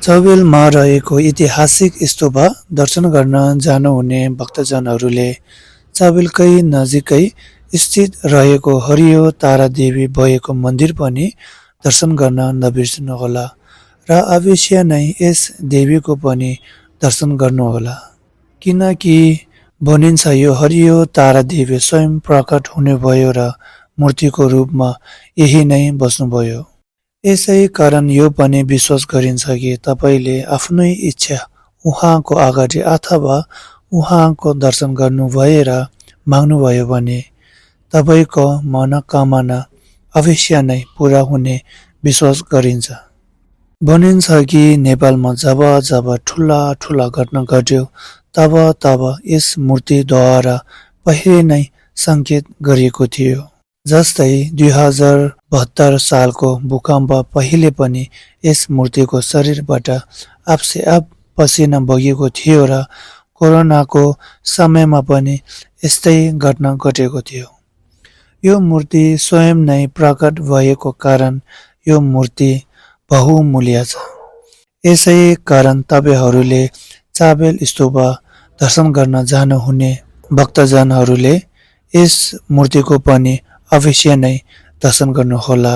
चौबेलमा रहेको ऐतिहासिक स्तूप दर्शन गर्न जानुहुने भक्तजनहरूले चौबेलकै नजिकै स्थित रहेको हरियो तारादेवी भएको मन्दिर पनि दर्शन गर्न नबिर्सनुहोला र अवश्य नै यस देवीको पनि दर्शन गर्नुहोला। किनकि भनिन्छ यो हरियो तारादेवी स्वयं प्रकट हुनुभयो र मूर्तिको रूपमा यही नै बस्नुभयो। यसै कारण यो पनि विश्वास गरिन्छ कि तपाईँले आफ्नै इच्छा उहाँको अगाडि अथवा उहाँको दर्शन गर्नुभएर माग्नुभयो भने तपाईँको मनोकामना अवश्य नै पुरा हुने विश्वास गरिन्छ। भनिन्छ कि नेपालमा जब जब ठुला ठुला घटना घट्यो तब यस मूर्तिद्वारा पहिले नै सङ्केत गरिएको थियो। जस्तै 2072 सालको भूकम्प पहिले पनि यस मूर्तिको शरीरबाट आपसे आप पसिना बगेको थियो र कोरोनाको समयमा पनि यस्तै घटना घटेको थियो। यो मूर्ति स्वयं नै प्रकट भएको कारण यो मूर्ति बहुमूल्य छ। यसै कारण तपाईँहरूले चाबेल स्तूप दर्शन गर्न जानुहुने भक्तजनहरूले यस मूर्तिको पनि अवश्य नै दर्शन गर्नुहोला।